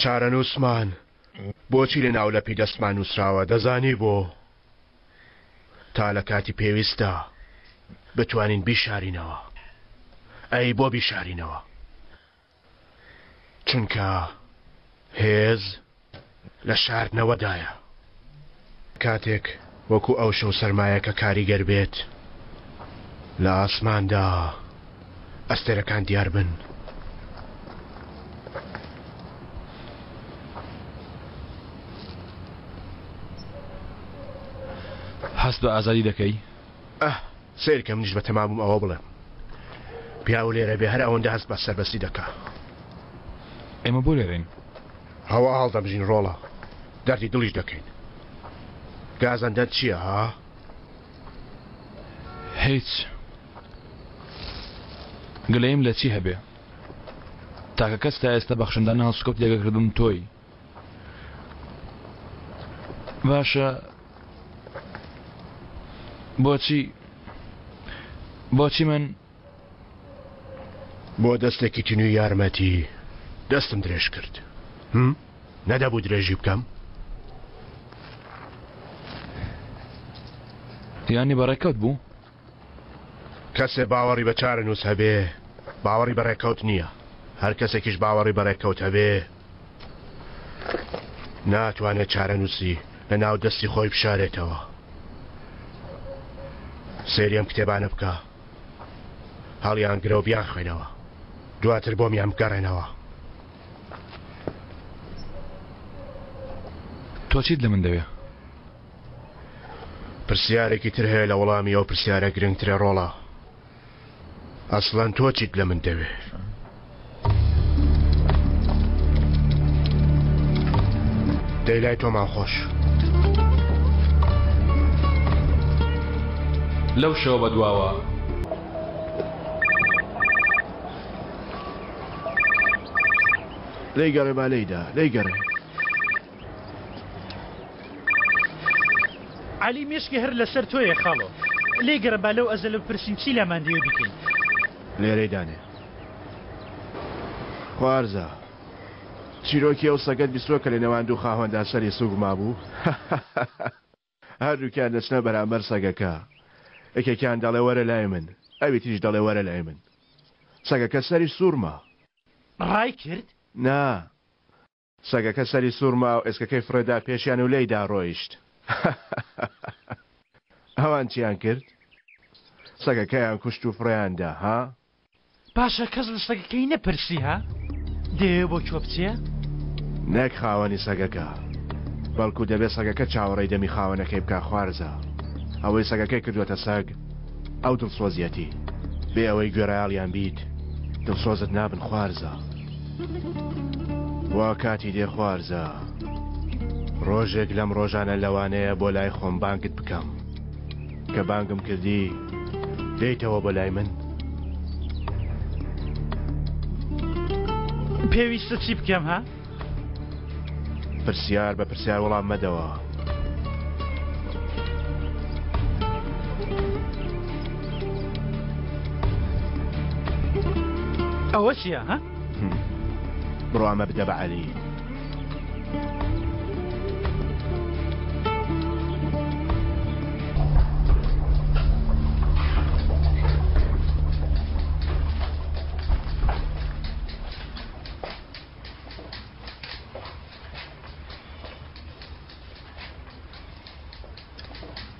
چارەنووسمان بۆچی لە ناولەپی دەستمان نووسراوە دەزانی بۆ؟ تا لە کاتی پێویستدا بتوانین بیشارینەوە. ئەی بۆ بیشارینەوە؟ چونکە هێز لە شاردنەوەدایە. کاتێک وەکو ئەو شەو سەرمایەکە کاریگەر بێت، لە ئاسماندا ئەستێرەکان دیار بن. هەست بە ئازادی دەکەی؟ ئەه، سەیرکە منیش بەتەما بووم ئەوە بڵێم. پیاو لێرە بێ هەر ئەوەندە هەست بە سەربەستی دەکا. ئێمە بۆ لێرەین؟ هەوا هەڵدەمژین ڕۆڵە، دەردی دڵیش دەکەین. گازەندەت چییە ها؟ هیچ. گلەییم لە چی هەبێ؟ تاکە کەس تا ئێستا بەخشندانە هەڵسوکەوتی لەگەڵ کردووم تۆی. باشە بۆچی بۆچی من بۆ دەستێکی تینوی یارمەتی دەستم درێژ کرد هم؟ نەدەبوو درێژی بکەم؟ یانی بەڕێکەوت بوو؟ کەسێ باوەڕی بە چارەنووس هەبێ باوەڕی بە ڕێکەوت نییە، هەر کەسێکیش باوەڕی بە ڕێکەوت هەبێ ناتوانێت چارەنووسی لە ناو دەستی خۆی بشارێتەوە. سەیری ئەم کتێبانە بکە، هەڵیانگرە و بیانخوێنەوە، دواتر بۆمیان بگەڕێنەوە. تۆ چیت لە من دەوێ؟ پرسیارێکی تر هەیە لە وەڵامی ئەو پرسیارە گرنگترە ڕۆڵە. ئەسڵەن تۆ چیت لە من دەوێ؟ دەی لای تۆمان خۆش. لەو شەوە بەدواوە. لێی گەڕێ با لێیدا، لێی گەڕێ. عەلی مێشکی هەر لەسەر تۆیە خاڵۆ. لێی گەڕێ با لەو ئەزەلە بپرسین چی لامان دەوێ بیکەین. لێرەی دانێ خوارزا. چیرۆکی ئەو سەگەت بیستوە کە لە نێوان دوو خاوەندا سەری سوک مابوو؟ هەردووکیان دەچنە بەرامبەر سەگەکە. یەکێکیان دەڵێ وەرە لای من، ئەوی تریش دەڵێ وەرە لای من. سەگەکە سەری سوڕما. ڕای کرد؟ نا، سەگەکە سەری سوڕما و ئێسکەکەی فڕێدا پێشیان و لێیدا ڕۆیشت. ئەوان چیان کرد؟ سەگەکەیان کوشت و فڕێیان دا، ها؟ باشە کەس لە سەگەکەی نەپرسی ها؟ دەیەوێ بۆ کوێ بچێ؟ نەک خاوەنی سەگەکە، بەڵکو دەبێ سەگەکە چاوەڕێی دەمی خاوەنەکەی بکا خوارزا. ئەوەی سەگەکەی کردووەتە سەگ، ئەو دڵسۆزیەتی. بێ ئەوەی گوێڕایەڵیان بیت، دڵسۆزت نابن خوارزا. وا کاتی دێ خوارزا. ڕۆژێک لەم ڕۆژانە لەوانەیە بۆ لای خۆم بانگت بکەم. کە بانگم کردی دێیتەوە بۆ لای من؟ پێویستە چی بکەم ها؟ پرسیار بە پرسیار وەڵام مەدەوە. ئەوە چییە ها؟ بڕۆ ئەمە بدە بە عەلی.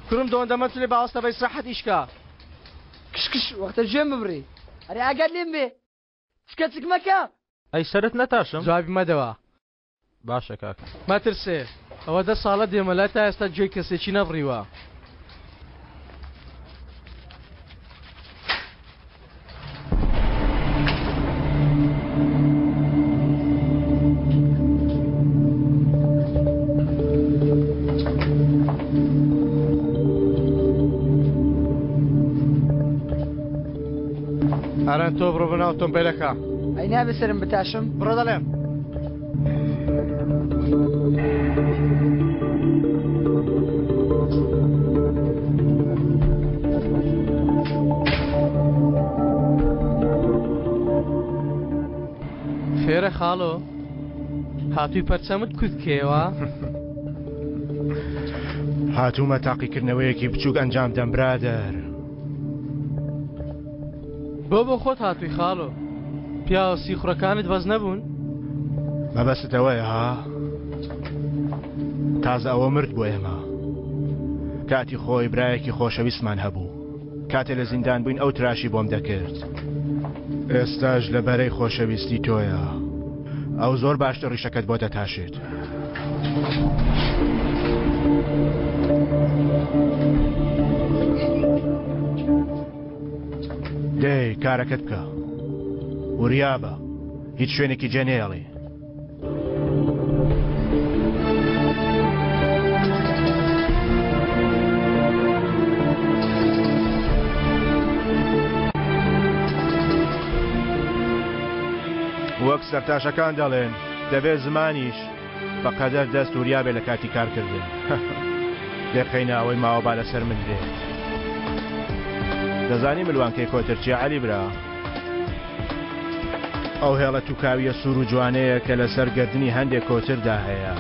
کوڕم دۆندە مەچلێ باوەستە بە ئیسراحەت ئیشکا. کش کش وەختە گوێم ببڕی. ئەرێ ئاگات لێم بێ چکە چک مەکە. ئەی سەرت نەتاشم؟ جوابی مەدەوە. باشە کاکە. مەترسێ ئەوە دە ساڵە دێمە لای تا ئێستا گوێی کەسێکی نەبڕیوە. ئاران تۆ بڕۆ بەناو ئۆتۆمبێلەکە. ئەی نابێ سەرم بتاشم؟ بڕۆ دەڵێم. خێرە خاڵۆ؟ هاتووی پەرچەمت کورت کەیەوە؟ هاتوومە تاقیکردنەوەیەکی بچووک ئەنجام دەم برادەر. بۆ بۆ خۆت هاتووی خاڵۆ؟ پیاوە سیخوڕەکانت بەس نەبوون؟ مەبەستت ئەوەیە ها؟ تازە ئەوە مرد بۆ ئێمە. کاتی خۆی برایەکی خۆشەویستمان هەبوو. کاتێ لە زیندان بووین ئەو تراشی بۆم دەکرد. ئێستاش لە بەرەی خۆشەویستی تۆیە. ئەو زۆر باشتر ڕیشەکەت بۆ دەتاشێت. دەی کارەکەت بکە. وریابە. هیچ شوێنێکی جێ نەیەڵی. وەک سەرتاشەکان دەڵێن دەبێت زمانیش بە قەدەر دەست وریا بێ لە کاتی کارکردن. دەخەینە ئەوەی ماوە با لەسەر من بێت. دەزانی ملوانکەی کۆتر چیە عەلی برا؟ ئەو هێڵە توکاویە سوور و جوانەیە کە لەسەر گەردنی هەندێک کۆتردا هەیە.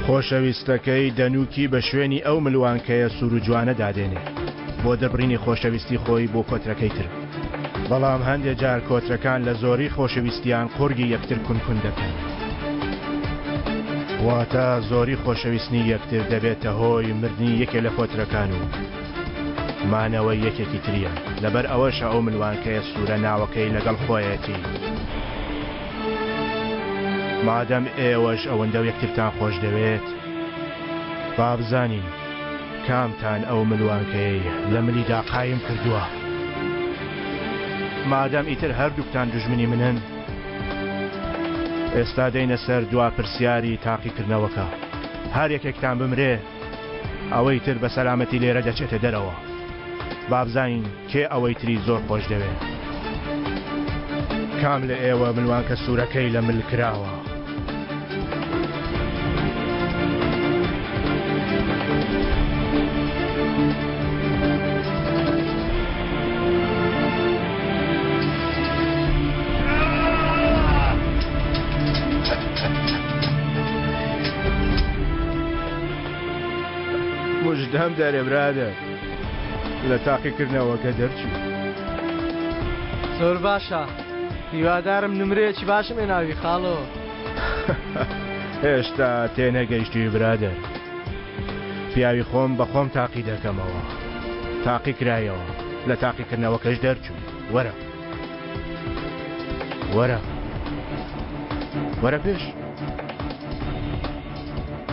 خۆشەویستەکەی دەنووکی بە شوێنی ئەو ملوانکەیە سوور و جوانە دادێنێ بۆ دەربڕینی خۆشەویستی خۆی بۆ کۆترەکەی تر. بەڵام هەندێ جار کۆترەکان لە زۆری خۆشەویستیان قوڕگی یەکتر کون کون دەکەن. واتە زۆری خۆشەویستنی یەکتر دەبێتە هۆی مردنی یەکێ لە کۆترەکان و مانەوەی یەکێکی تریان. لەبەر ئەوەشە ئەو ملوانکەیە سوورە ناوەکەی لەگەڵ خۆیەتی. مادەم ئێوەش ئەوەندە یەکترتان خۆش دەوێت، با بزانین کامتان ئەو ملوانکەیەی لە ملیدا قایم کردووە؟ مادام ئیتر هەردووکتان دوژمنی منن، ئێستا دێینە سەر دوا پرسیاری تاقیکردنەوەکە. هەر یەکێکتان بمرێ، ئەوەی تر بە سەلامەتی لێرە دەچێتە دەرەوە. با بزانین کێ ئەوەی تری زۆر خۆش دەوێ. کام لە ئێوە ملوانکە سوورەکەی لە مل کراوە؟ مژدەم دەرێ برادەر لە تاقیکردنەوەکە دەرچوو. زۆر باشە هیوادارم نمرەیەکی باشم هێناوی خاڵۆ. هێشتا تێنەگەیشتووی برادەر. پیاوی خۆم بە خۆم تاقی دەکەمەوە. تاقی کرایەوە لە تاقیکردنەوەکەش دەرچووی. وەرە. وەرە. وەرە پێش.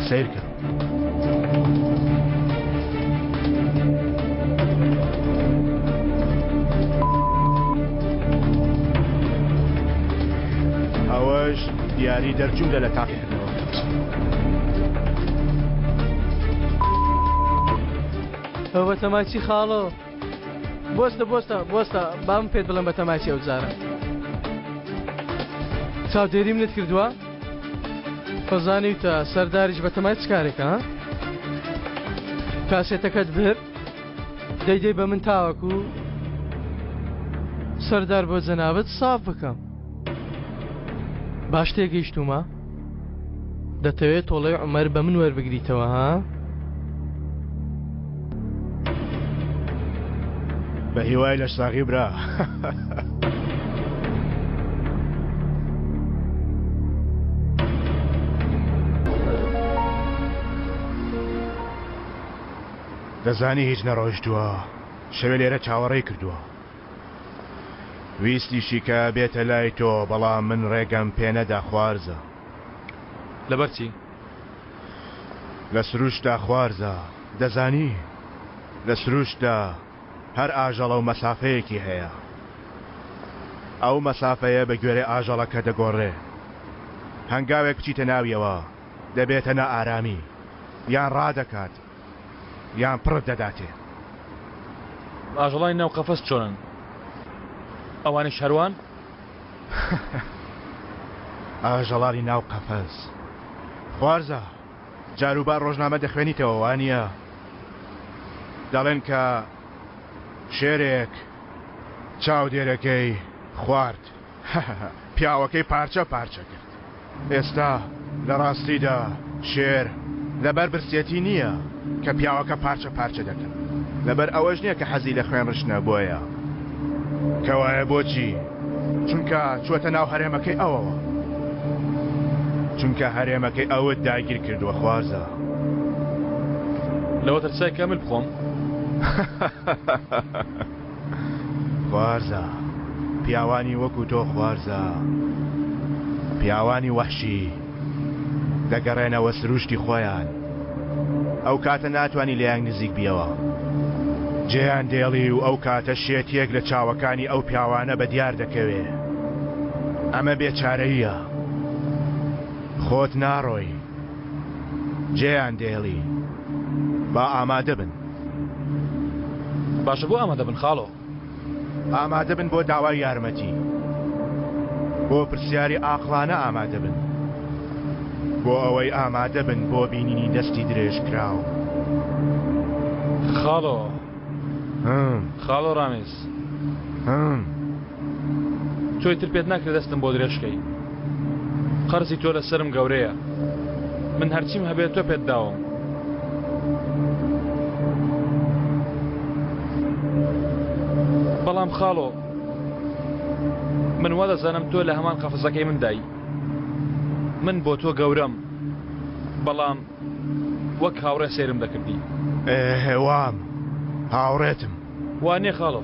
سەیرکە. ئەوەش دیاری دەرچوون لە تاقیکردنەوە. ئەو بەتەمای چی خاڵۆ؟ بۆستە بۆستە بۆستە بام پێت بڵێم بەتەمای چی ئەو جارە چاودێری منت کردووە؟ خۆزانیوتە سەرداریش بەتەمای چ کارێکە ها؟ کاسێتەکەت برد دەیدەی بە من تاوەکو سەردار بۆ جەنابت ساف بکەم باش تێگەیشتوومە دەتەوێت تۆڵەی عومەر بە من وەربگریتەوە ها؟ بە هیوای لەش ساغی برا. دەزانی هیچ نەڕۆیشتووە شەوێ لێرە چاوەڕێی کردووە ویستیشی کە بێتە لای تۆ بەڵام من ڕێگەم پێنەدا خوارزە. لەبەر چی؟ لە سروشتدا خوارزە دەزانی لە سروشتدا هەر ئاژەڵە و مەسافەیەکی هەیە ئەو مەسافەیە بە گوێرەی ئاژەڵەکە دەگۆڕێ هەنگاوێک بچیتە ناویەوە دەبێتە نائارامی یان ڕادەکات یان پڕت دەداتێ. ئاژەڵانی ناو قەفەس چۆنن؟ ئەوانیش هەروان؟ ئاژەڵانی ناو قەفەس. خوارزا، جاروبار ڕۆژنامە دەخوێنیتەوە، وانییە؟ دەڵێن کە شێرێک چاودێرەکەی خوارد. پیاوەکەی پارچە پارچە کرد. ئێستا لە ڕاستیدا شێر لەبەر برسێتی نییە کە پیاوەکە پارچە پارچە دەکەن. لەبەر ئەوەش نییە کە حەزی لە خوێن ڕشتنە بۆیە. کەوایە بۆچی؟ چونکە چووەتە ناو هەرێمەکەی ئەوەوە. چونکە هەرێمەکەی ئەوت داگیر کردووە خوارزا. لەوە ترسای کە مل بخۆم؟ خوارزا، پیاوانی وەکو تۆ خوارزا، پیاوانی وەحشی دەگەڕێنەوە سروشتی خۆیان. ئەو کاتە ناتوانی لێیان نزیک بیەوە. جێیان دێڵی و ئەو کاتە شێتیەک لە چاوەکانی ئەو پیاوانە بە دیار دەکەوێ. ئەمە بێچارەییە. خۆت ناڕۆی. جێیان دێڵی. با ئامادە بن. باشە بۆ ئامادە بن خاڵۆ؟ ئامادە بن بۆ داوای یارمەتی. بۆ پرسیاری ئاقڵانە ئامادە بن. بۆ ئەوەی ئامادە بن بۆ بینینی دەستی درێژکراو. خاڵۆ. خاڵۆ ڕامیز. تۆ ئیتر پێت ناکرێ دەستم بۆ درێژ کەی. قەرزی تۆ لەسەرم گەورەیە. من هەرچیم هەبێ تۆ پێت داوم. بەڵام خاڵۆ من وا دەزانم تۆ لە هەمان قەفزەکەی من دای. من بۆ تۆ گەورەم بەڵام وەک هاوڕێ سەیرم دەکردی. ئێ وام، هاوڕێتم. وا نیە خاڵۆ.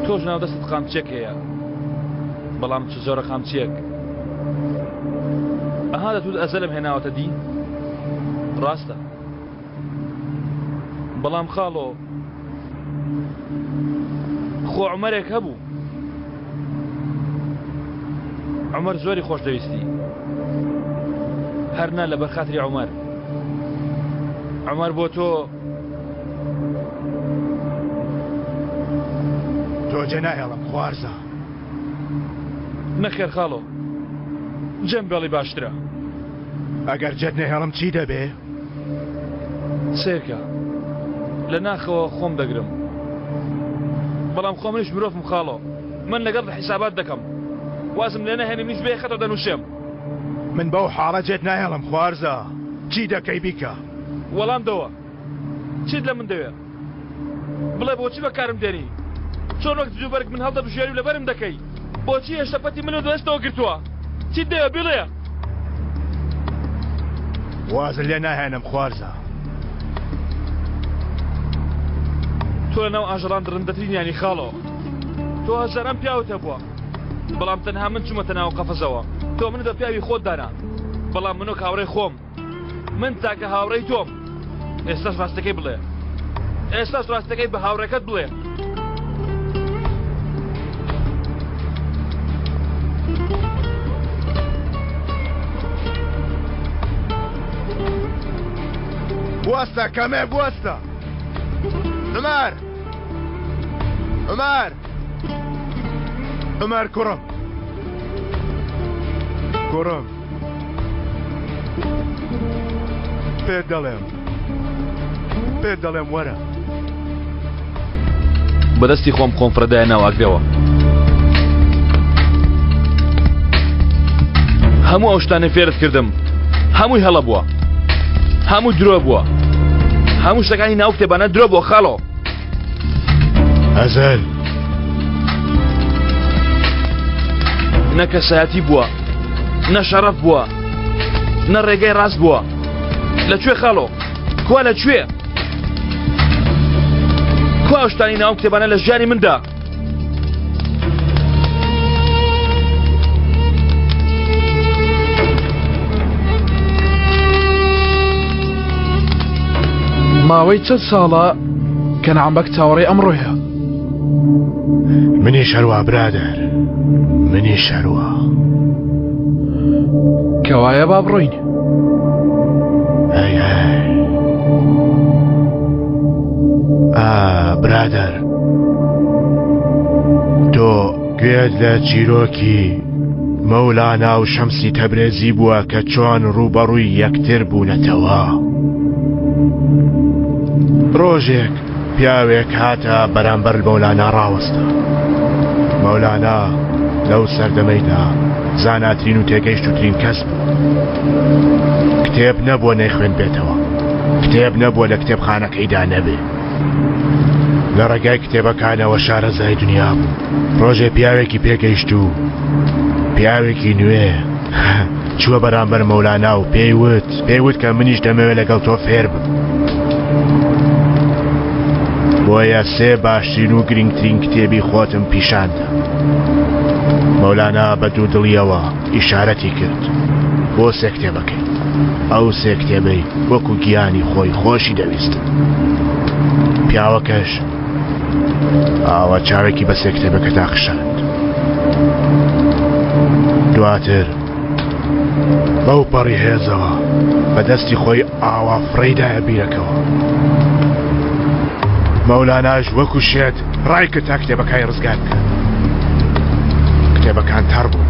تۆش ناو دەستت قامچیەک هەیە بەڵام چ جۆرە قامچیەک. ئەها دەتوت ئەزەلم هێناوەتە دی؟ ڕاستە. بەڵام خاڵۆ خۆ عومەرێک هەبوو. عومەر زۆری خۆش دەویستی. هەر نا لەبەر خاتری عومەر. عومەر بۆ تۆ تۆ جێ ناهێڵم خوارزا. نەخێر خاڵۆ جێم بێڵی باشترە. ئەگەر جێت نەهێڵم چی دەبێ؟ سەیرکە لە ناخەوە خۆم دەگرم بەڵام خۆ منیش مرۆڤم خاڵۆ من لەگەڵت حیسابات دەکەم وازم لێ نەهێنی منیش بێ خەتەوە دەنووشێم. من بەو حاڵە جێت ناهێڵم خوارزا چی دەکەی بیکە. وەڵام دەوە چیت لە من دەوێ؟ بڵێ بۆچی بەکارم دێنی؟ چۆن وەک جلوبەرگ من هەڵدەبژێری و لەبەرم دەکەی؟ بۆچی هێشتا پەتی منت بەدەستەوە گرتووە؟ چیت دەوێ بیڵێ؟ وازت لێ ناهێنم خوارزا. تۆ لەناو ئاژەڵان دڕندەترینیانی خاڵۆ. تۆ هەزاران پیاوت هەبووە، بەڵام تەنها من چوومەتە ناو قەفەزەوە. تۆ منت بە پیاوی خۆت دانا، بەڵام من وەک هاوڕێی خۆم. من تاکە هاوڕێی تۆم. ئێستاش ڕاستەکەی بڵێ. ئێستاش ڕاستەکەی بە هاوڕێکەت بڵێ. بوەستە کەمێ بوەستە. عومەر! عومەر! عومەر کوڕم. کوڕم. پێت دەڵێم پێت دەڵێم وەرە. بەدەستی خۆم خۆم فڕێدایە ناو ئاگرەوە. هەموو ئەو شتانەی فێرت کردم هەمووی هەڵە بووە هەموو درۆ بووە هەموو شتەکانی ناو کتێبانە درۆ بۆ خاڵۆ ئەزەل نە کەسایەتی بووە نە شەڕەف بووە نە ڕێگەی ڕاست بووە لە کوێ خاڵۆ کوا لە کوێ کوا ئەو شتانی ناو کتێبانە لە ژیانی مندا ماوەی چەند ساڵە کە نەعم بەگ چاوەڕێی ئەمڕۆیە. منیش هەروا برادەر منیش هەروا. کەوایە با بڕۆین. ئەی ئەی. ئا برادەر تۆ گوێت لە چیرۆکی مەولانا و شەمسی تەبرێزی بووە کە چۆن ڕووبەڕووی یەکتر بوونەتەوە. ڕۆژێک پیاوێک هاتە بەرامبەر مەولانا ڕاوەستا. مەولانا لەو سەردەمەیدا زاناترین و تێگەیشتووترین کەس بوو. کتێب نەبووە نەیخوێندبێتەوە. کتێب نەبووە لە کتێبخانەکەیدا نەبێ. لە ڕێگای کتێبەکانەوە شارەزای دنیا بوو. ڕۆژێ پیاوێکی پێگەیشت و پیاوێکی نوێ چووە بەرامبەر مەولانا و پێی وت پێی وت کە منیش دەمەوێت لەگەڵ تۆ فێر بم. بۆیە سێ باشترین و گرنگترین کتێبی خۆتم پیشاندا. مەولانا بە دوودڵیەوە ئیشارەتی کرد بۆ سێ کتێبەکەی. ئەو سێ کتێبەی وەکو گیانی خۆی خۆشی دەویستن. پیاوەکەش ئاوا چاوێکی بە سێ کتێبەکەدا خشاند. دواتر بەو پەڕی هێزەوە بە دەستی خۆی ئاوا فڕێی دایە بیرەکەوە. مەولاناش وەکو شێت ڕایکرد تا کتێبەکانی ڕزگار بکات. کتێبەکان تەڕ بوون.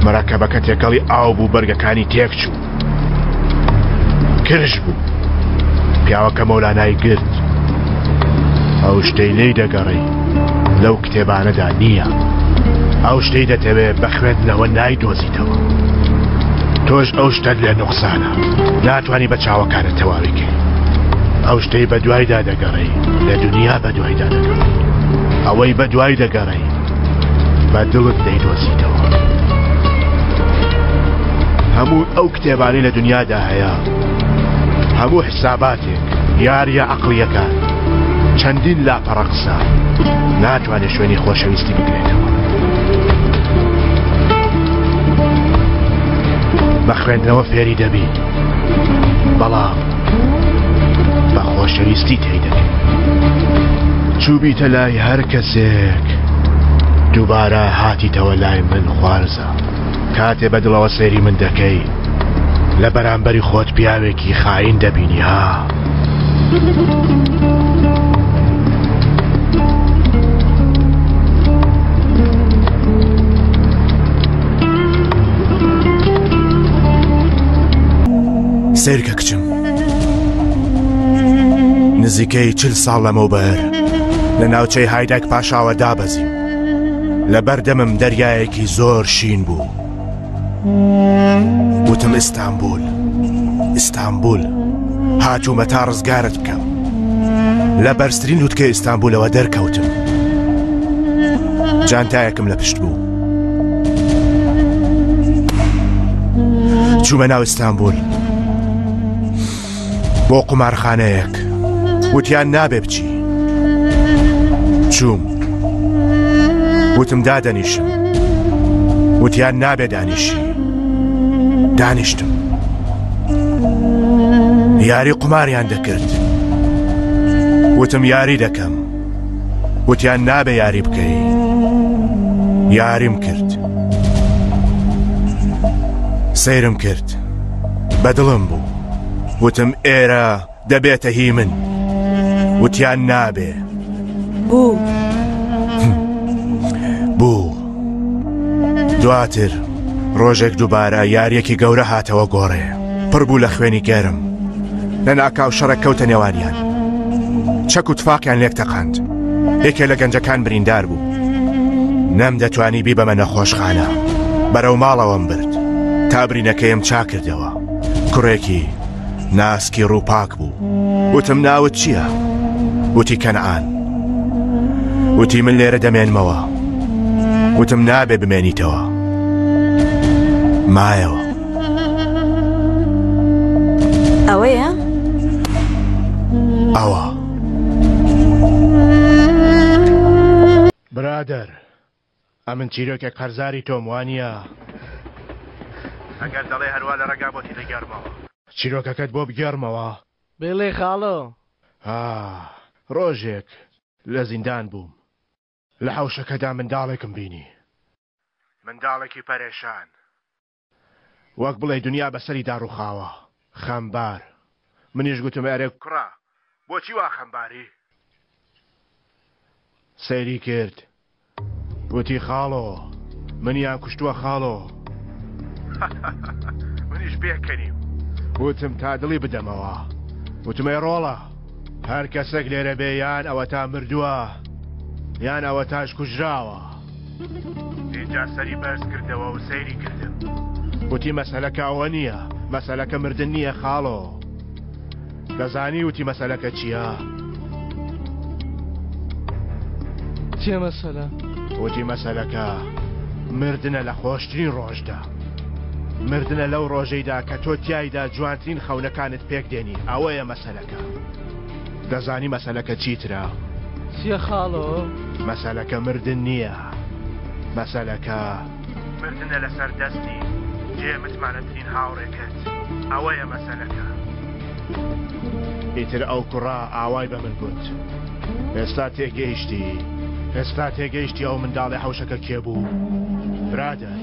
مەرەکەبەکە تێکەڵی ئاو بوو بەرگەکانی تێکچوو. کرژ بوو. پیاوەکە مەولانای گرت. ئەو شتەی لێی دەگەڕێی لەو کتێبانەدا نییە. ئەو شتەی دەتەوێ بە خوێندنەوە نایدۆزیتەوە. تۆش ئەو شتەت لێ نوقسانە. ناتوانی بە چاوەکانت تەواوی کەی. ئەو شتەی بە دوایدا دەگەڕێی لە دنیا بە دوایدا دەگەڕێی. ئەوەی بە دوای دەگەڕێی بە دڵت دەیدۆزیتەوە. هەموو ئەو کتێبانەی لە دنیادا هەیە، هەموو حساباتێک، یارییە عەقڵییەکان، چەندین لاپەڕە قسە، ناتوانێت شوێنی خۆشەویستی بگرێتەوە. بە خوێندنەوە فێری دەبی، بەڵام بە خۆشەویستی تێی دەگەی. چووبیتە لای هەر کەسێک، دووبارە هاتیتەوە لای من خوارزا. کاتێ بە دڵەوە سەیری من دەکەی لە بەرامبەری خۆت پیاوێکی خاین دەبینی ها. سەیرکە کچم نزیکەی چل ساڵ لەمەوبەر لە ناوچەی هایداک پاشاوە دابەزیم لەبەر دەمم دەریایەکی زۆر شین بوو. وتم ئیستانبول، ئیستانبول، هاتوومە تا ڕزگارت بکەم. لە بەرزترین لوتکەی ئیستانبولەوە دەرکەوتم. جانتایەکم لە پشت بوو. چوومە ناو ئیستانبول. بۆ قومارخانەیەک وتیان نابێ بچی چووم وتم دادەنیشم وتیان نابێ دانیشی دانیشتم یاری قوماریان دەکرد وتم یاری دەکەم وتیان نابێ یاری بکەی یاریم کرد سەیرم کرد بەدڵم بوو وتم ئێرە دەبێتە هی من وتیان نابێ بوو بوو دواتر ڕۆژێک دووبارە یاریەکی گەورە هاتەوە گۆڕێ پڕ بوو لە خوێنی گەرم لە ناکاو شەڕێک کەوتە نێوانیان چەک و تفاقیان لێک تەقاند یەکێ لە گەنجەکان بریندار بوو نەم دەتوانی بیبەمە نەخۆشخانە بەرەو ماڵەوەم برد تا برینەکەیم چاکردەوە کوڕێکی ناسکی ڕووپاک بوو وتم ناوت چییە؟ وتی کەنعان وتی من لێرە دەمێنمەوە وتم نابێ بمێنیتەوە مایەوە ئەوەیە؟ ئەوە. برادەر ئەمن چیرۆکێک قەرزاری تۆم وانیە؟ ئەگەر دەڵێ هەروا لە ڕێگا بۆتی دەگێڕمەوە. چیرۆکەکەت بۆ بگێڕمەوە؟ بڵێ خاڵۆ. ئا ڕۆژێک لە زیندان بووم لە حەوشەکەدا منداڵێکم بینی. منداڵێکی پەرێشان. وەک بڵێی دنیا بەسەریدا ڕووخاوە. خەمبار. منیش گوتم ئەرێ کوڕە بۆچی وا خەمباری؟ سەیری کرد وتی خاڵۆ منیان کوشتووە خاڵۆ. منیش پێکەنیم وتم تا دڵی بدەمەوە. وتم ئەی ڕۆڵە هەر کەسێک لێرە بێ یان ئەوەتا مردووە یان ئەوەتاش کوژراوە. ئینجا سەری بەرز کردەوە و سەیری کردم. وتی مەسەلەکە ئەوە نییە، مەسەلەکە مردن نییە خاڵۆ. دەزانی وتی مەسەلەکە چییە؟ چییە مەسەلە؟ وتی مەسەلەکە مردنە لە خۆشترین ڕۆژدا. مردنە لەو ڕۆژەیدا کە تۆ تیایدا جوانترین خەونەکانت پێک دێنی، ئەوەیە مەسەلەکە. دەزانی مەسەلەکە چیترە؟ چییە خاڵۆ؟ مەسەلەکە مردن نییە. مەسەلەکە. مردنە لەسەر دەستی جێ متمانەترین هاوڕێکەت. ئەوەیە مەسەلەکە. ئیتر ئەو کوڕە ئاوای بە من گوت. ئێستا تێگەیشتی؟ ئێستا تێگەیشتی ئەو منداڵی حەوشەکە کێ بوو؟ برادەر.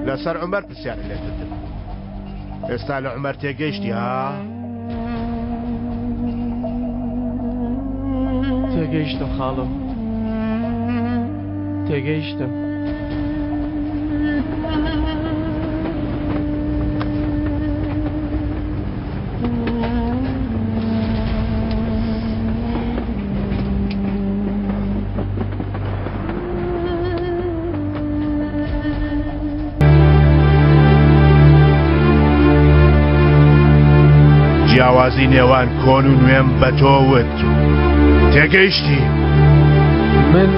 لەسەر عومەر پرسیارت لێ کردم. ئێستا لە عومەر تێگەیشتی ها؟ تێگەیشتم خاڵۆ. تێگەیشتم. جیاوازی نێوان کۆن و نوێم بە تۆ وت تێگەیشتی من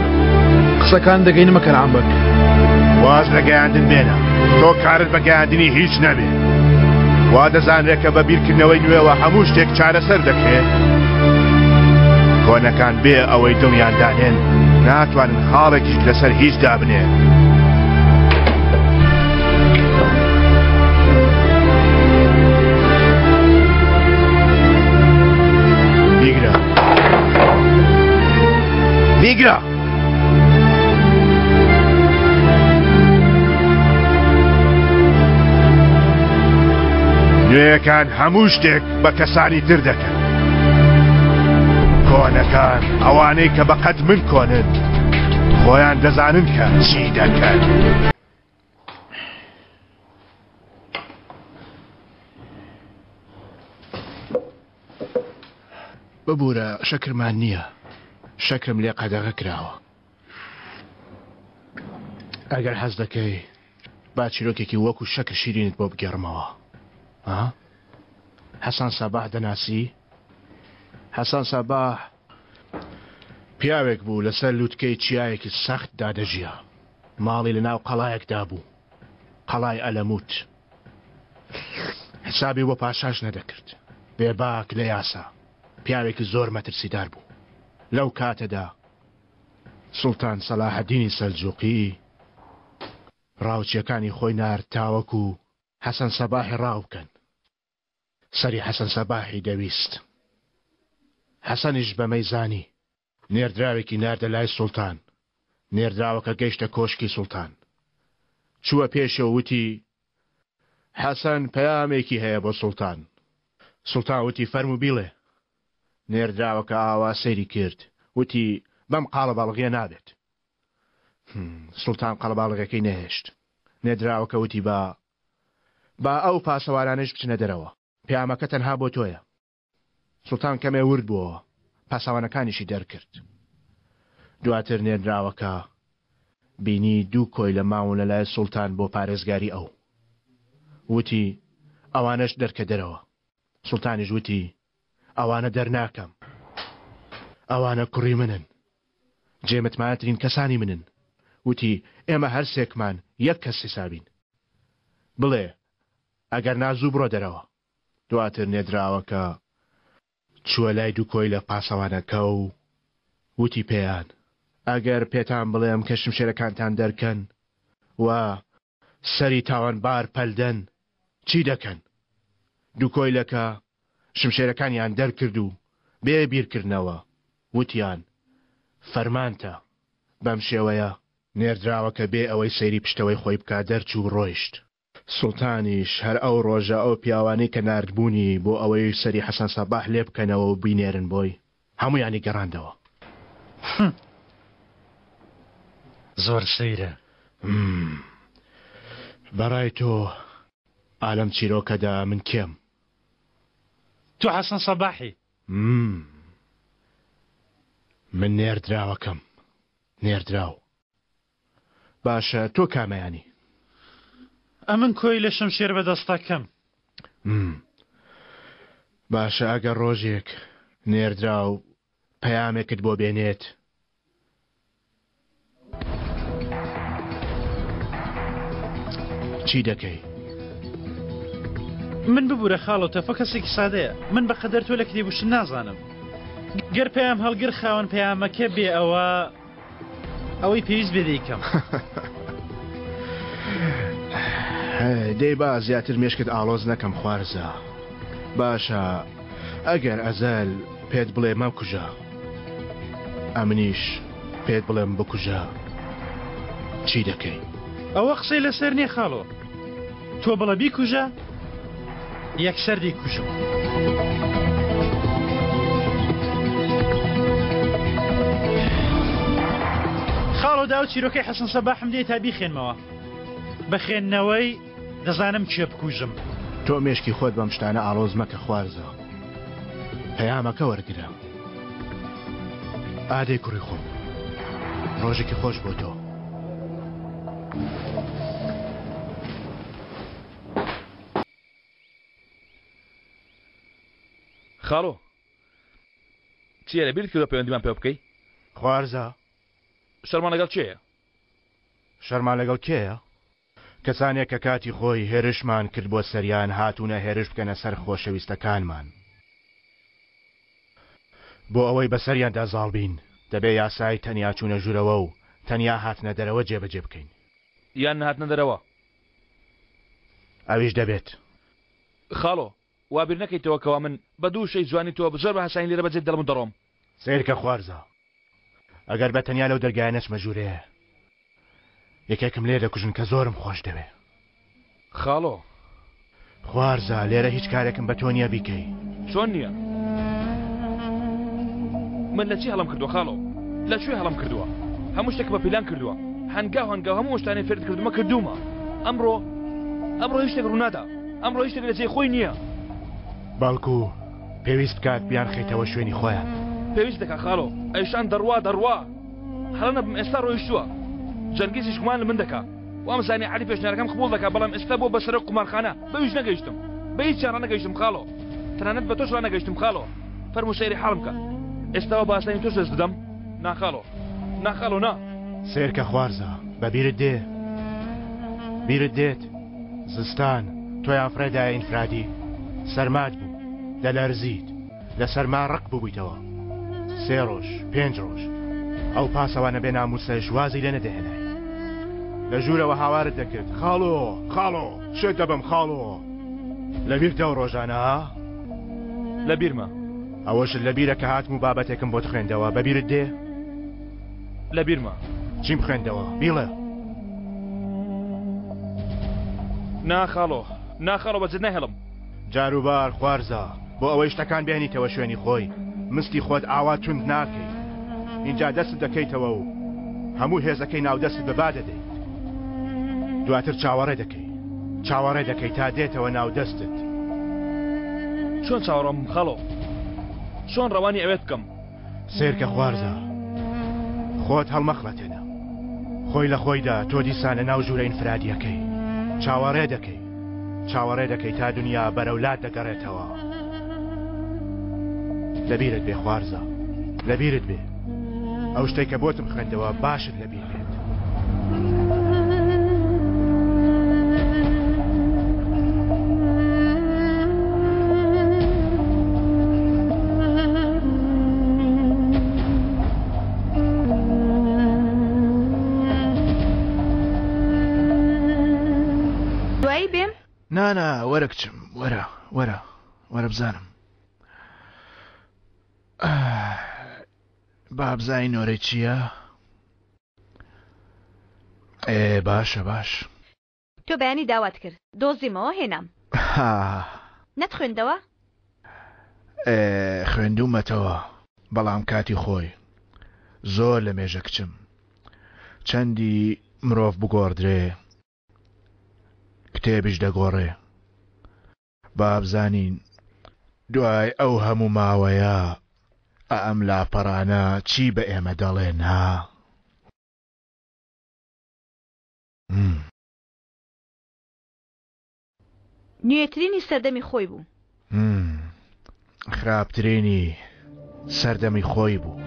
قسەکان دەگەینمە کەنعان بەگ. واز لە گەیاندن بێنە تۆ کارت بە گەیاندنی هیچ نەبێ وا دەزانرێت کە بە بیرکردنەوەی نوێوە هەموو شتێک چارەسەر دەکرێت کۆنەکان بێ ئەوەی دڵیان دانێن ناتوانن خاڵێکیش لەسەر هیچ دابنێن. بیگرە بیگرە نوێیەکان هەموو شتێک بە کەسانی تر دەکەن کۆنەکان ئەوانەی کە بەقەد من کۆنن خۆیان دەزانن کە چی دەکەن. ببورە شەکرمان نییە شەکرم لێ قەدەغە کراوە ئەگەر حەز دەکەی با چیرۆکێکی وەکو شەکر شیرینت بۆ بگێڕمەوە ها حەسەن سەباح دەناسی حەسەن سەباح پیاوێک بوو لەسەر لوتکەی چیایەکی سەختدا دەژیا ماڵی لەناو قەڵایەکدا بوو قەڵای ئەلەموت حسابی بۆ پاشاش نەدەکرد. بێباک لە یاسا، پیاوێکی زۆر مەترسیدار بوو. لەو کاتەدا سوڵتان سەلاحەدینی سەلجوقی ڕاوچییەکانی خۆی نارد تاوەکو حەسەن سەباحی ڕاو بکەن. سەری حەسەن سەباحی دەویست. حەسەنیش بەمەی زانی. نێردراوێکی ناردە لای سوڵتان، نێردراوەکە گەیشتە کۆشکی سوڵتان. چووە پێشێ و وتی، حەسەن پەیامێکی هەیە بۆ سوڵتان. سوڵتان وتی، فەرموو بیڵێ. نێردراوەکە ئاوا سەیری کرد، وتی، بەم قاڵەباڵغییە نابێت. سوڵتان قەڵەباڵغییەکەی نەهێشت. نێردراوەکە وتی، با با ئەو پاسەوانانەیش بچنە دەرەوە. پەیامەکە تەنها بۆ تۆیە. سوڵتان کەمێ ورد بووەوە، پاساوانەکانیشی دەرکرد. دواتر نێردراوەکە بینی دوو کۆیلە ماون لە لای سوڵتان بۆ پارێزگاری ئەو. وتی، ئەوانەش دەرکە دەرەوە. سوڵتانیش وتی، ئەوانە دەرناکەم. ئەوانە کوڕی منن. جێ متمانەترین کەسانی منن. وتی، ئێمە هەرسێکمان یەک کەس حیسابین. بڵێ، ئەگەر نا زوو بڕۆ دەرەوە. دواتر نێردراوەکە چووە لای دوو کۆیلە پاسەوانەکە و وتی پێیان، ئەگەر پێتان بڵێم کە شمشێرەکانتان دەرکەن و سەری تاوانبار پەلدەن، چی دەکەن؟ دوو کۆیلەکە شمشێرەکانیان دەرکرد و بێ بیرکردنەوە وتیان، فەرمانتە. بەم شێوەیە نێردراوەکە بێ ئەوەی سەیری پشتەوەی خۆی بکا دەرچوو و ڕۆیشت. سوڵتانیش هەر ئەو ڕۆژە ئەو پیاوانەی کە ناردبوونی بۆ ئەوەی سەری حەسەن سەباح لێ بکەنەوە و بینێرن بۆی، هەموویانی گەڕاندەوە. زۆر سەیرە. بەڕای تۆ ئا لەم چیرۆکەدا من کێم؟ تۆ حەسەن سەباحی. مم. من نێردراوەکەم. نێردراو. باشە تۆ کامەیانی؟ ئەمن کۆیلە شمشێر بەدەستەکەم. مم. باشە ئەگەر ڕۆژێک نێردراو پەیامێکت بۆ بێنێت چی دەکەی؟ من ببورە خاڵۆ تەفە کەسێکی سادەیە من بە قەدەر تۆ لە کتێب و شت نازانم گەر پەیام هەڵگر خاوەن پەیامەکە بێ ئەوە ئەوەی پێویست بێ دەیکەم. دەی با زیاتر مێشکت ئاڵۆز نەکەم خوارزا باشە ئەگەر ئەزەل پێت بڵێ مەکوژە ئەمنیش پێت بڵێم بکوژە چی دەکەی؟ ئەوە قسەی لەسەر نیە خاڵۆ تۆ بڵە بیکوژە یەکسەر دەیکوژم. خاڵۆ داو چیرۆکەی حەسەن سەباحم دێ تا بیخێنمەوە بە خوێندنەوەی دەزانم کێ بکوژم. تۆ مێشکی خۆت بەم شتانە ئاڵۆز مەکە خوارزا پەیامەکە وەرگرە. ئادەی کوڕی خۆم ڕۆژێکی خۆش بۆ تۆ. خاڵۆ چییە لە بیرت کردوە پەیوەندیمان پێوە بکەی؟ خوارزا شەرمان لەگەڵ کێیە؟ شەرمان لەگەڵ کێیە؟ کەسانێک کە کاتی خۆی هێرشمان کرد بۆ سەریان هاتوونە هێرش بکەنە سەر خۆشەویستەکانمان. بۆ ئەوەی بەسەریاندا زاڵ بین دەبێ یاسای تەنیا چوونە ژوورەوە و تەنیا هاتنە دەرەوە جێبەجێ بکەین. یان نەهاتنە دەرەوە. ئەویش دەبێت. خاڵۆ، وا بیر نەکەیتەوە کەوا من بە دوو وشەی جوانی تۆ زۆر بە هاسانی لێرە بەجێت دەڵم و دەڕۆم. سەیرکە خوارزا، ئەگەر بە تەنیا لەو دەرگایە نەچمە ژوورێ، یەکێکم لێ دەکوژن کە زۆرم خۆش دەوێ. خاڵۆ. خوارزا، لێرە هیچ کارێکم بە تۆ نییە بیکەی. چۆن نییە؟ من لە چی هەڵەم کردووە خاڵۆ؟ لە کوێ هەڵەم کردووە؟ هەموو شتێکم بە پیلان کردووە. هەنگاو هەنگاو هەموو ئەو شتانەی فێرت کردوومە کردوومە. ئەمڕۆ، ئەمڕۆ هیچ شتێک ڕوونادا. ئەمڕۆ هیچ شتێک لە جێی خۆی نییە. بەڵکو پێویست بکات بیانخەیتەوە شوێنی خۆیان. پێویست دەکا خاڵۆ. ئەیشان دەڕوا، دەڕوا. هەڵە نەبم ئێستا ڕۆیشتووە. جەنگیزیش گومان لە من دەکا. وامزانی عەلی پێشنیارەکەم قبوڵ دەکا بەڵام ئێستا بووە بە سەرۆک قومارخانە. بەویش نەگەیشتم. بە هیچیان ڕانەگەیشتم خاڵۆ. تەنانەت بە تۆش ڕانەگەیشتم خاڵۆ. فەرموو سەیری حاڵم کە. ئێستا وا بە ئاسانی تۆش دەست بدەم؟ نا خاڵۆ. نا خاڵۆ نا. سەیرکە خوارزا. بە بیرت دێ؟ بیرت دێت؟ زستان تۆیان فڕێدایە ئینفرادی. سەرمات بوو. دەلەرزیت. لە سەرما ڕەق ببوویتەوە. سێ ڕۆژ، پێنج ڕۆژ. ئەو پاسەوانە بێ نامووسەش وازی لێ نەدەهێنای. لە ژوورەوە هاوارت دەکرد، خاڵۆ! خاڵۆ! شێت دەبم خاڵۆ! لە بیرتە ئەو ڕۆژانە، ها؟ لە بیرمە. ئەوەشت لە بیرە کە هاتم و بابەتێکم بۆت خوێندەوە، بە بیرت دێ؟ لە بیرمە. چیم خوێندەوە؟ بیڵێ. نا خاڵۆ، نا خاڵۆ بە جد ناهێڵم. جاروبار خوارزا، بۆ ئەوەی شتەکان بێنیتەوە شوێنی خۆی، مستی خۆت ئاوا توند ناکەی. ئینجا دەستت دەکەیتەوە و هەموو هێزەکەی ناو دەستت بە با دەدەیت. دواتر چاوەڕێ دەکەی. چاوەڕێ دەکەی تا دێتەوە ناو دەستت. چۆن چاوەڕوان بم خاڵۆ؟ چۆن ڕەوانی ئەوێت بکەم؟ سەیرکە خوارزا، خۆت هەڵمەخڵەتێنە. خۆی لە خۆیدا تۆ دیسان لە ناو ژوورە ئینفرادییەکەی. چاوەڕێ دەکەی. چاوەڕێ دەکەی تا دنیا بەرەو لات دەگەڕێتەوە. لەبیرت بێ خوارزا، لەبیرت بێ. ئەو شتەی کە بۆتم خوێندەوە باشت لەبیر بێت. دوایی بێم؟ نا نا وەرە کچم وەرە وەرە وەرە بزانم با بزانین نۆرەی چییە؟ ئێ باشە باش. تۆ بەیانی داوات کرد دۆزیمەوە هێنام. ها. نەتخوێندەوە؟ ئێ خوێندوومەتەوە بەڵام کاتی خۆی. زۆر لە مێژە کچم. چەندی مرۆڤ بگۆڕدرێ کتێبیش دەگۆڕێ. با بزانین دوای ئەو هەموو ماوەیە ئەم لاپەڕانە چی بە ئێمە دەڵێن ها؟ نوێترینی سەردەمی خۆی بوو. خراپترینی سەردەمی خۆی بوو.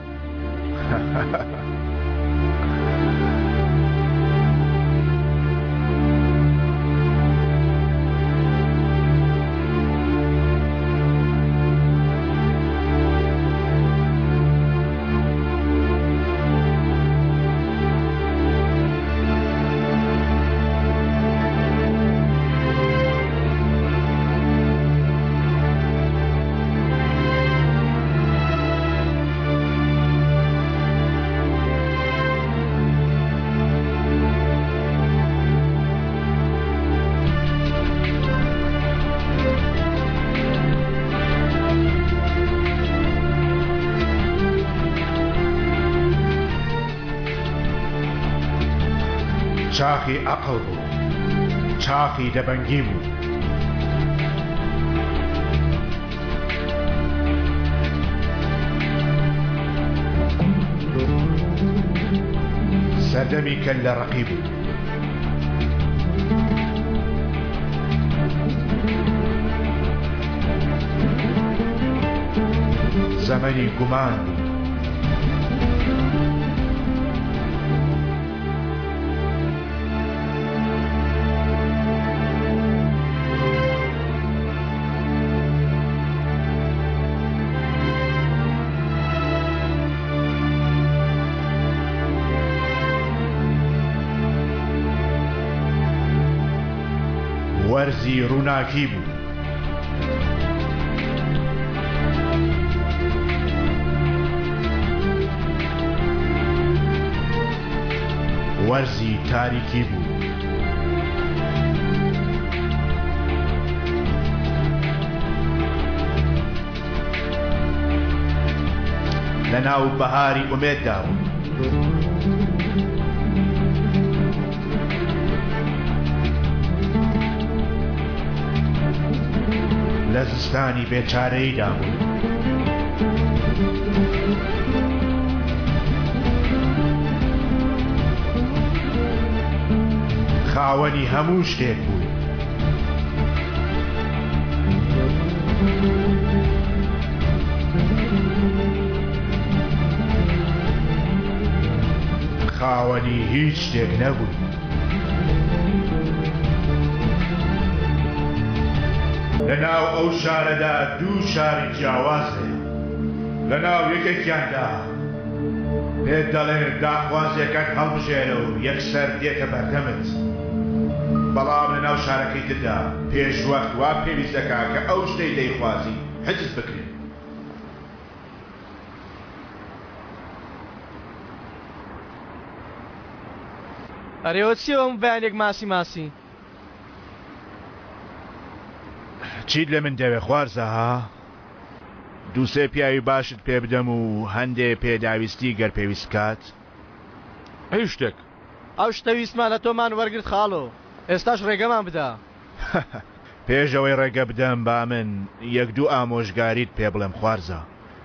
چاخی ئەقڵ بوو، چاخی دەبەنگی بوو. سەردەمی کەللە ڕەقی بوو. زەمەنی گومان بوو. وەرزی ڕووناکی بوو. وەرزی تاریکی بوو. لە ناو بەهاری ئومێددا بوو. لە زستانی بێچارەییدا بوو. خاوەنی هەموو شتێک بووی. خاوەنی هیچ شتێک نەبووی. لەناو ئەو شارەدا دوو شاری جیاواز هەیە. لەناو یەکێکیاندا پێت دەڵێن داخوازیەکەت هەڵبژێرە و یەکسەر دێتە بەردەمت، بەڵام لەناو شارەکەی تردا پێشوەخت وا پێویست دەکا کە ئەو شتەی دەیخوازی حجز بکرێ. ئەرێ ئەوە چیە هەموو بەیانێک ماسی ماسی؟ چیت لە من دەوێ خوارزا ها؟ دووسێ پیاوی باشت پێ بدەم و هەندێ پێداویستی گەر پێویست بکات؟ هیچ شتێک. ئەو شتە ویستمان لە تۆمان وەرگرت خاڵۆ، ئێستاش ڕێگەمان بدە. پێش ئەوەی ڕێگە بدەم با من یەک دوو ئامۆژگاریت پێ بڵێم خوارزا.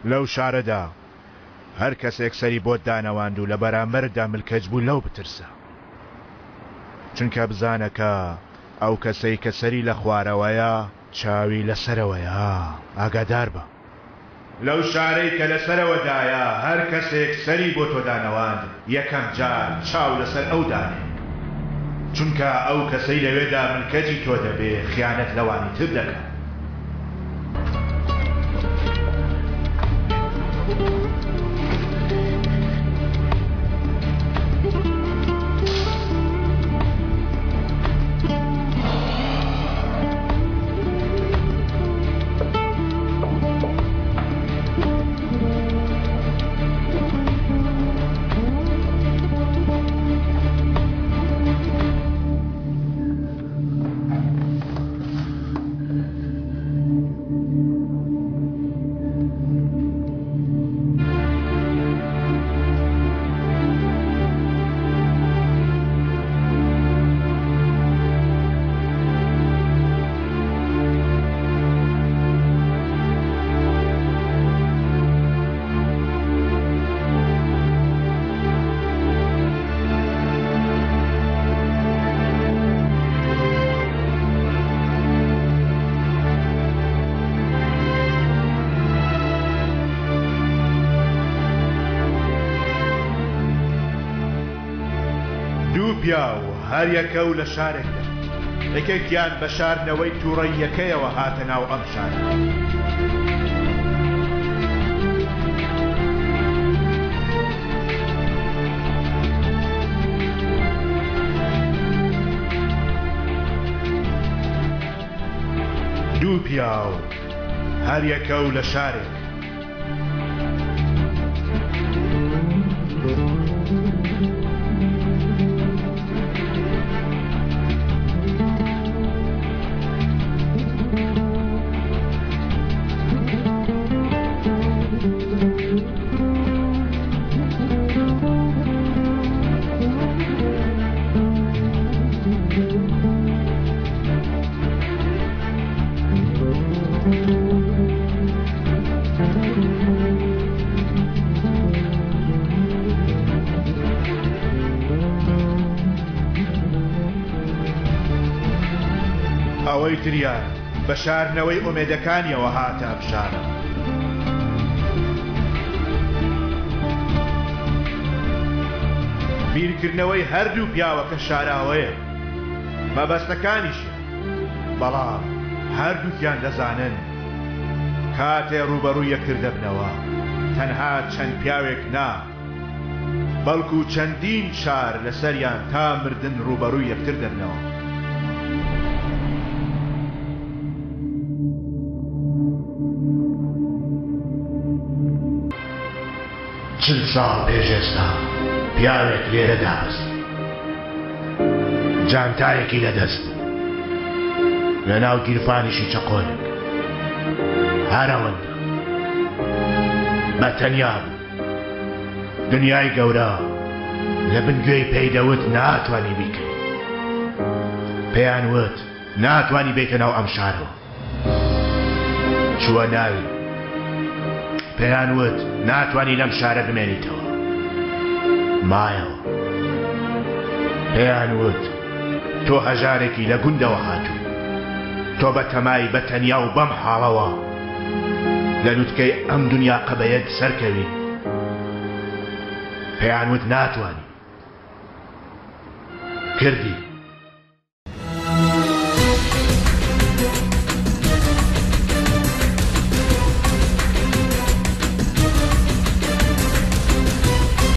لەو شارەدا هەر کەسێک سەری بۆت دانەواند و لە بەرامبەرتدا ملکەچ بوو لەو بترسە. چونکە بزانە کە ئەو کەسەی کە سەری لە خوارەوەیە چاوی لە سەرەوەیە، ئاگادار بە. لەو شارەی کە لە سەرەوەدایە هەر کەسێک سەری بۆ تۆ دانەواند یەکەم جار چاو لەسەر ئەو دانێ. چونکە ئەو کەسەی لەوێدا ملکەچی تۆ دەبێ خیانەت لەوانی تر دەکا. پیاو هەریەکە و لە شارێکدا، یەکێکیان بە شاردنەوەی تووڕەییەکەیەوە هاتە ناو ئەم شارە. دوو پیاو هەریەکە و لە شارێک. ئەوەی تریان بە شاردنەوەی ئومێدەکانیەوە هاتە ئەم شارە. بیرکردنەوەی هەردوو پیاوەکە شاراوەیە، مەبەستەکانیشیان، بەڵام هەردووکیان دەزانن کاتێ ڕووبەڕووی یەکتر دەبنەوە تەنها چەند پیاوێک نا، بەڵکو چەندین شار لەسەریان تا مردن ڕووبەڕووی یەکتر دەبنەوە. 40 ساڵ پێش ئێستا پیاوێک لێرە دابەزی. جانتایەکی لەدەست بوو. لەناو گیرفانیشی چەقۆیەک. هەر ئەوەندە. بە تەنیا بوو. دنیای گەورە لە بن گوێی پێی دەوت ناتوانی بیکەی. پێیان وت ناتوانی بێیتە ناو ئەم شارەوە. چووە ناوی. پێیان وت ناتوانی لەم شارە بمێنیتەوە. مایەوە. پێیان وت تۆ هەژارێکی لە گوندەوە هاتووی. تۆ بە تەمای بە تەنیا و بەم حاڵەوە لە لوتکەی ئەم دنیا قەبەیەت سەرکەوی. پێیان وت ناتوانی. کردی.